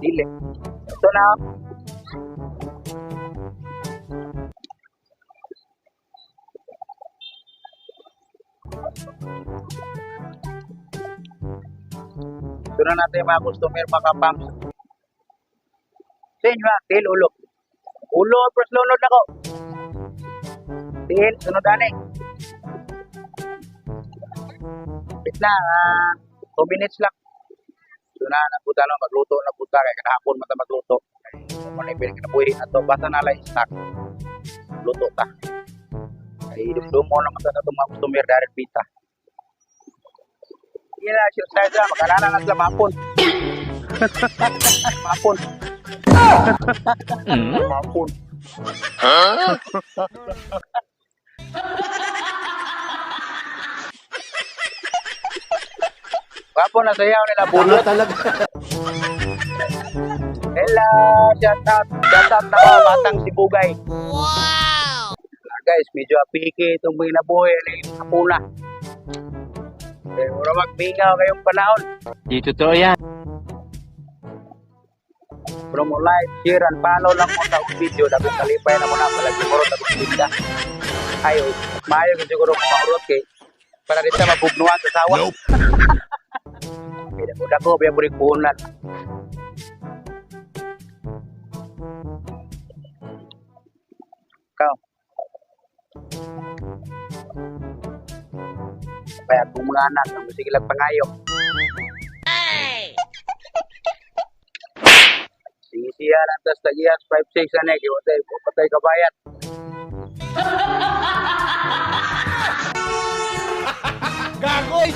Dili. Ito na. Ito na natin mga customer, mga pams. Sa inyo ha, til ulo. Ulo, pros lunod na ko. Til, sunod ani. Wait lang, 2 minutes lang. So na, nabuta no, magluto na buta kay kanahapon man ta magluto. Kung ano yung kinabuhi ato, basta na lang stock. Luto ta. Kay dumdumo naman ta sa mga customer dari pita. Iya, exercise lang, makalala na sila mapon. Mapon. Mapon. Gwapo na sayaw nila Wala bunot. talaga. Hello, shout out. Shout out na mga batang Sibugay. Wow! Guys, medyo apiki itong mga nabuhay na yung hapuna. Pero mura magmingaw kayong panahon. Di totoo yan. Pero mo like, share, and follow lang mo sa akong video. Dagong kalipay na mo na pala siguro dagong tinda. Ayo, maayo gyud siguro kung maurot kay para di ta mabugnuan sa sawa. Nope. Kay dako dako biya puri puhunan. Ikaw. Kaya kung mga anak, ang sige lang pangayo. Sige siya lang tas tagiyas 5-6 ane, kiwatay, patay kabayat. Gagoy!